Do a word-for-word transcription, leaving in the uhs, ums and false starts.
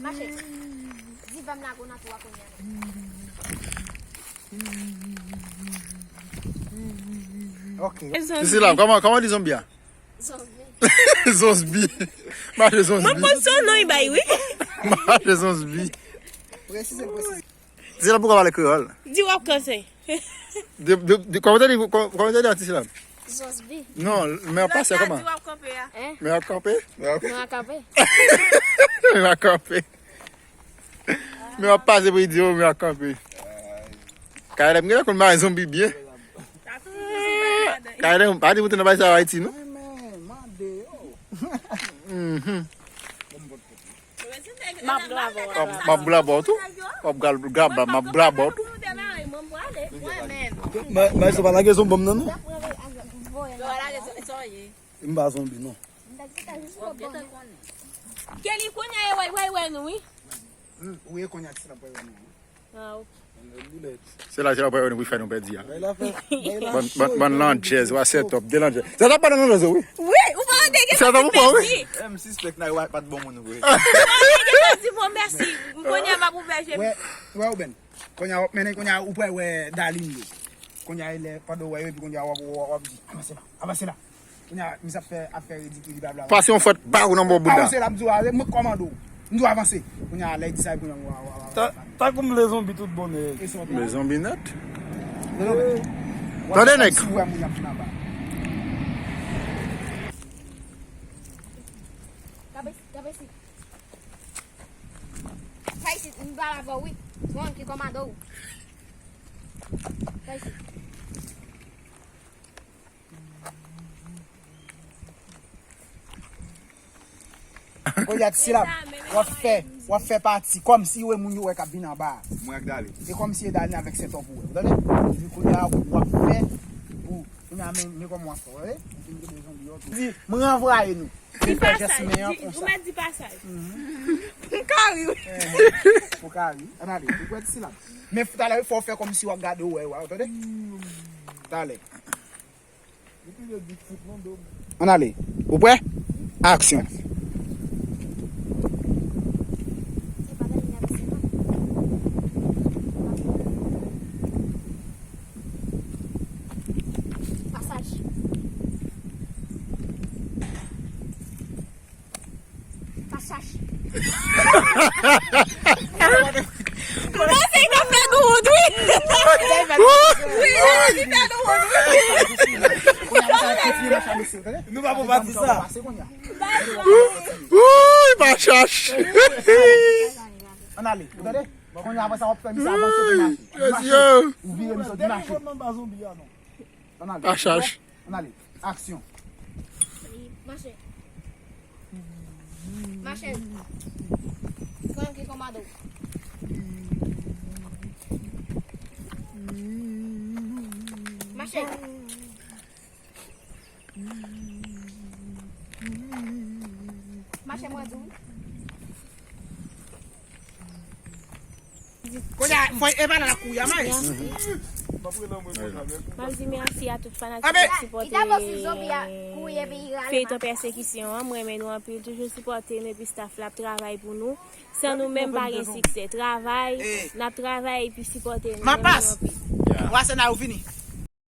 Mache. Di vam la gwo nan tou a kounye a. Ok. Sisi la, kòman, kòman di zonbi a? Zonbi. Zonbi. Mache zonbi. Mwen konn son non li bay wi. Mache zonbi. Presize, presize. Sisi la, poukò w pale kreyòl? Di w ap kanse. De, de, de, kòman te di, kò-, kòman te di an ti silab? Zozbi. Non, men ap pase kòman? Lòt la di w ap kanpe a. Hein? Men ap kanpe? Men ap kanpe. Men ap kanpe. Men ap pase pou li di yo, men ap kanpe. Kayla m genlè konn mare zonbi byen. Kayla, pa di pou te nan bay sa Ayiti non. Mhm. M ap graba w. M ap graba w tou. M ap graba, m ap graba w tou. Mwen menm. Mwen se pa lage zon bòm nan non. M pa zonbi non. Kelly kounye a e wè, wè, wè nou wi. Ou ye kounye a ti la pou wè nou. Ah, ok. Se la, se la pou nou fè nou pèdi a. Bann, bann, bann landjèz, wa sètòp, de landjèz. Sètòp pa nan landjèz wi. Wi, ou pa wè gen sa pou pèdi. M sispèk nan yo pa t bon moun vre. Ou pa wè gen sa di bon mèsi. M konnen m ap ouvè je m. Wè, wè, Oben. Kounye a w ap mennen, kounye a ou pral wè Darline yo. Kounye a e lè pandan w wè yo, epi kounye a w ap, w ap, w ap di, avanse la, avanse la. Kounye a, misye ap fè, ap fè ridikil, li pa vle avanse. Pase yon fwèt ba ou nan bò bounda. Avanse la, m di w, mwen kòmande w. M di w avanse. Kounye a, lè l di sa, epi kounye a, w ap, w ap, w ap. Tankou m vle zonbi tout bonè. M vle zonbi nèt. Tande nèg. Sa isit, m pale avè w wi. Se mwen ki kòmande w. Sa isit. Kounye a ti silab, w ap fè, w ap fè pati kòmsi ou e moun yo wè k ap vin anba a. Mwen ak Darline. E kòmsi e Darline avèk sètòp ou wè. Ou tande? Epi kounye a w ap fè pou, kounye a men, men kòman w ap fè, w tande? Ou fin gen de zonbi yo tou. Di, mwen ranvwaye nou. Li fè jès men an konsa. Ou mèt di pasaj. M ka ri wi. Ou ka ri. Ann ale. Ou kwè ti silab. Men talè fò w fè kòmsi w ap gade w wè yo a, ou tande? Talè. Ann ale. Ou prè? Aksyon. Pasaj. Pasaj. Mwen se nan fè nou wont wi. Wi, li fè nou wont wi. Nou pa pou pati sa. Uy, pa chache. Ann ale. Ou tande? Kounye a apre sa w ap fè misye avanse pou mache. Ou vire misye w di mache. Ann ale. Pa chache. Ann ale. Aksyon. Mache. Mache. Frank ki kòmande w. Mache. Mache mwen di w. Kounye a, fò e pa la kouri a may. M ap di mèsi a tout fanatik k ap sipòte feyton pèsekisyon an. M renmen nou anpil. Toujou sipòte nou epi staff la ap travay pou nou. San nou menm pa gen siksè. Travay, n ap travay epi sipòte nou. M renmen nou anpil. Wa sena ou fini.